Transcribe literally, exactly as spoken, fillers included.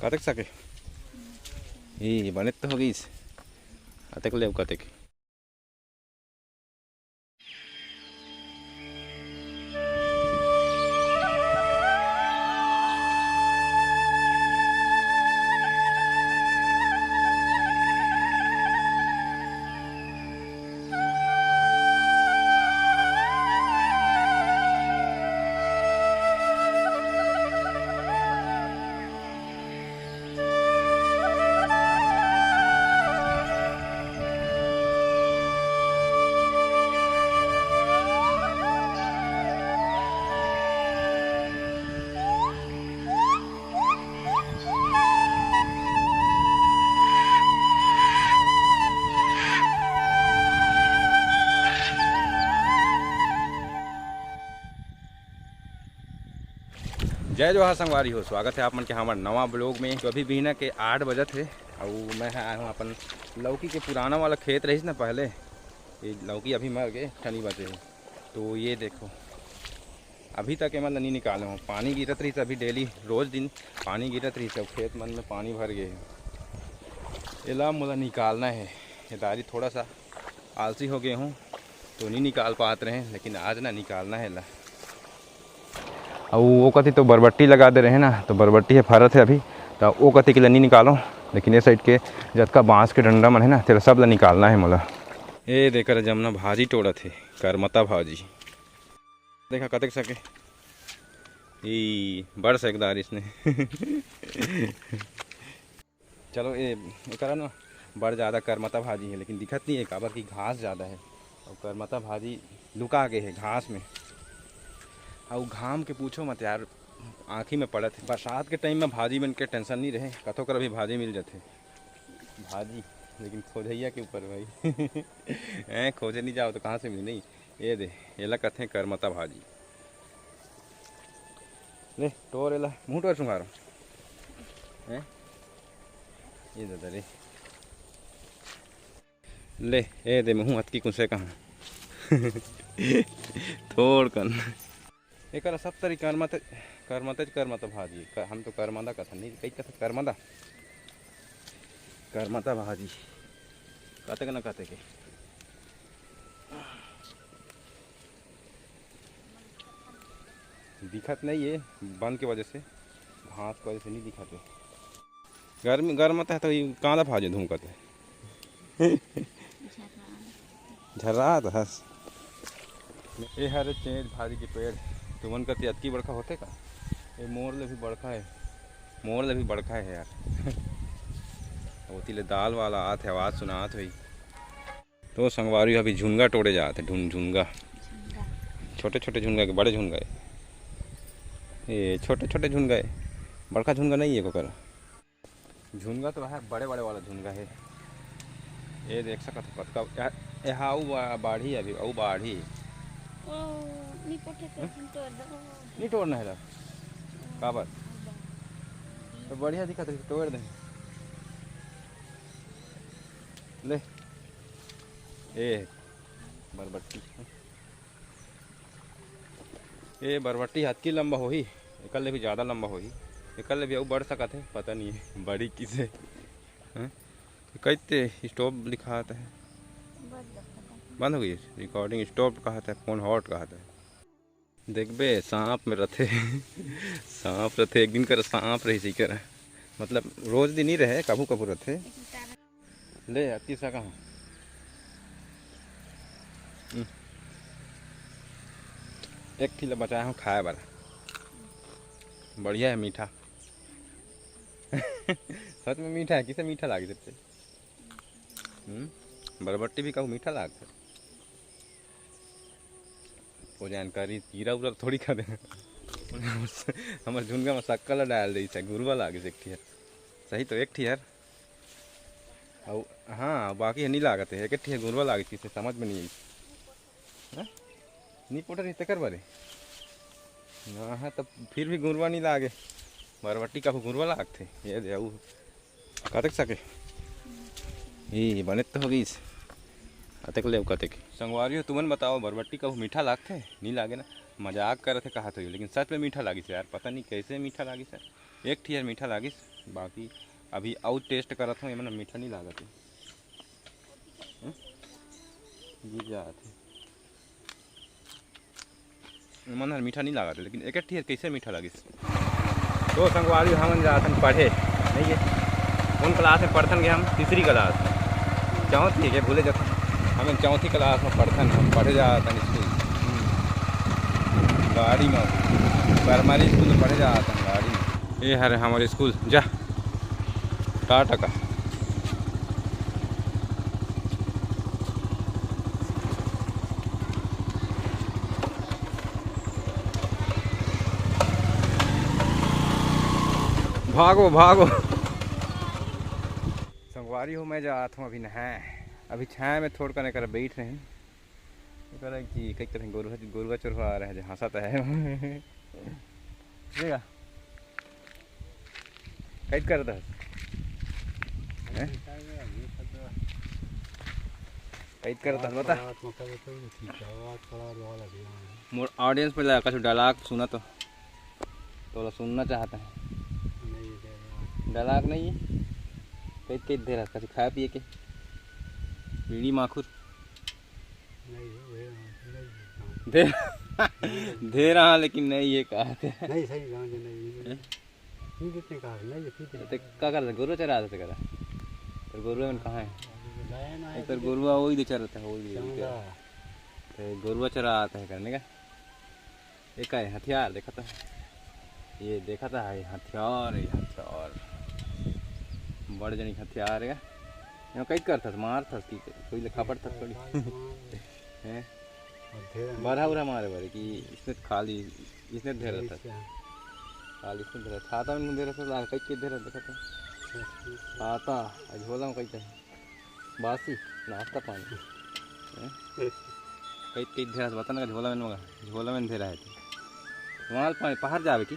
कतेक सके? ई बने तो हो गईस। अतेक ले कतेक। जय जोहार संगवारी हो, स्वागत है आप मन के हमर नवा ब्लॉग में। तो अभी बिहना के आठ बजत हे, अउ मैं ह आए हूँ अपन लौकी के पुराना वाला खेत रहिस ना पहले, ये लौकी अभी मर गए, ठनी बचे हे। तो ये देखो, अभी तक एमन ल नहीं निकाले हूँ, पानी गिरत रहिस अभी डेली, रोज दिन पानी गिरत रहिस, अब खेत मन में पानी भर गए हे। एला मोला निकालना है, ये दारी थोड़ा सा आलसी हो गए हूँ, तो नहीं निकाल पात रहे, लेकिन आज ना निकालना है ला। अउ वो कति तो बरबट्टी लगा दे रहे ना, तो बरबट्टी हे फरत हे अभी, तो वो कति के ला नहीं निकालो, लेकिन ये साइड के जतका बांस के डंडा मन है ना, तेला सब ला निकालना है मोला। ए देकर जमना भाजी टोड़त हे, करमता भाजी। देखा कतेक सके, ई बड़ सेकदार इसने। चलो, ए, एकरा ना बड़ ज़्यादा करमता भाजी है, लेकिन दिखत नहीं है, काबर कि घास ज़्यादा है। और करमता भाजी लुका गए है घास में। और घाम के पूछो मत यार, आँखी में पड़त है। बरसात के टाइम में भाजी मन के टेंशन नहीं रहे, कतो कर भी भाजी मिल जाते भाजी, लेकिन खोजैया के ऊपर भाई। हैं, खोजे नहीं जाओ तो कहाँ से मिली? नहीं, ये दे, एला कथे करमता भाजी। ले, टोर एला, मुँह टोर सुंघारो। हैं? ये दे दे रे। ले, ए दे, मुँह अतकी कुंसे कहाँ। थोड़ कन। एकरा सब तरी करमत, करमतेच करमत भाजी। क-, हम तो करमदा कथन, नहीं, कई कथन करमदा। करमता भाजी। कते के ना कते के। दिखत नहीं है, बन के वजह से, घास के वजह से नहीं दिखत है। गर्मी, गर्म तो है तो ये कांदा भाजे धुमकत है। झर्रात हस। ए हरे चेंच भाजी के पेड़, तुमन कति अतकी बड़का होथे का? ए मोर ले भी बड़का है, मोर ले भी बड़का है यार। ओती ले दाल वाला आत है, आवाज सुनात होई। तो संगवारी अभी झुनगा टोड़े जात है, ढुन-, झुनगा। छोटे-छोटे झुनगा के बड़े झुनगा है। ये छोटे-छोटे झुनगा है, बड़का झुनगा नहीं है कोकर। झुनगा तो है, बड़े-बड़े वाला झुनगा है। ये देख सकत हो कतका, यह, यह अउ बा-, बाढ़ी अभी, अउ बाढ़ी। ओ, नहीं पटे तो हम्म? तुम तोड़ दो। नहीं तोड़ना है ला। काबर? तो बढ़िया दिखत है, तोड़ दे। ले। ए, बरबट्टी। ए, बरबट्टी हतकी लंबा होही, एकर ले भी ज़्यादा लंबा होही, एकर ले भी अउ बढ़ सकत हे, पता नहीं है, बड़ी किसे। हैं? कइते stop लिखात है, बंद हो गई recording, stop कहत है, phone hot कहत है। देखबे, सांप में रथे। सांप रथे, एक दिन कर सांप रहिस ही कर, मतलब रोज दिन ही रहे, कभू कभू रथे। ले, अति सा कहाँ? हम्म। एक ठी ला बचाए हूँ खाए बर। बढ़िया है, मीठा। सच में मीठा है, किसे मीठा लागे सबसे? हम्म, बरबट्टी भी कहूँ मीठा लागथे। ओ जानकारी कीरा उरा थोड़ी खा दे। हमर झुनगा में शक्कर ला डाल दे, गुरवा लागे से एक ठी है। सही तो एक ठी है। अउ हाँ, बाकी है नहीं लागत है, एक ठी है गुरवा लागे से समझ में नहीं आई। हाँ? नहीं पोटर तेकर बारे। हाँ, हाँ, तब फिर भी गुरवा नहीं लागे। बरबट्टी का गुरवा लागथे। ये दे, अउ कतेक सके? ई बने तो हो गईस। अतेक ले कतेक। संगवारी हो, तुमन बताओ, बरबट्टी कभू मीठा लागथे? नहीं लागे ना। मजाक करत हे कहत होइयो, लेकिन सच में मीठा लागिस यार। पता नहीं कैसे मीठा लागिस यार। एक ठी यार मीठा लागिस। बाकी अभी अउ टेस्ट करत हूँ, एमन मीठा नहीं लागत हे। हम्म? गिर जात हे। एमन हर मीठा नहीं लागत हे, लेकिन एक एक ठियर कैसे मीठा लगिस। तो संगवारी, हमन जाथन पढ़े, नहीं है? कौन क्लास में पढ़थन के हम? तीसरी क्लास में। चौथी के भूले जाथन। हमें चौथी क्लास में पढ़थन, हम पढ़े जाथन स्कूल। हम्म। गाड़ी में, प्राइमरी स्कूल में पढ़े जाथन गाड़ी में। ये हरे हमर स्कूल, जा। टाटा का। भागो, भागो। संगवारी हो, मैं जात हूँ अभी नहाए। अभी छाया में थोड़ कने कर बैठ रहे हैं। ओकरा कि कई तरह गोरुआ, गोरुआ चोरुआ आ रहा है, जो हंसत है। देखा, कैद करत हस? हैं? कैद करत हस, बता। मोर audience में लगा कुछ dialogue सुना तो, तोला सुनना चाहता है। Dialogue नहीं है? कैद, कैद धे रहा, कुछ खाए पिए के, बीड़ी माखुर। नहीं है, वही नहीं है। दे, दे रहा, लेकिन नहीं है, कहा थे। नहीं, सही गाँव जो नहीं है। हैं? पी देते हैं, कहा, नहीं है, पी देते। ते का करता? गोरुआ चरा देते करा। तो गोरुआ मन कहाँ है? लाया ना है, एक तो पी देते। गोरुआ वही दे चराता है, वही दे चंगा। चराता है। तो गोरुआ चरा आता है करने का। ये का है? हथियार देखा था। ये देखा था, ये हथियार, ये हथियार। बड़ जनी हथियार है। यहाँ कई करता था, मारता था, कोई ले खापड़ था थोड़ी। हैं? बरहा उरहा मारे बारे कि इसने खाली, इसने धे रहता। खाली इसने धे रहता। छाता में धे रहता, लाल कई के धे रहता, देखा था। छाता, आ झोला में कई था। बासी, नाश्ता पानी। हैं? कई, कई धे रहता, बता ना, झोला में मगा, झोला में धे रहता। वहाँ पानी, पहाड़ जावे की?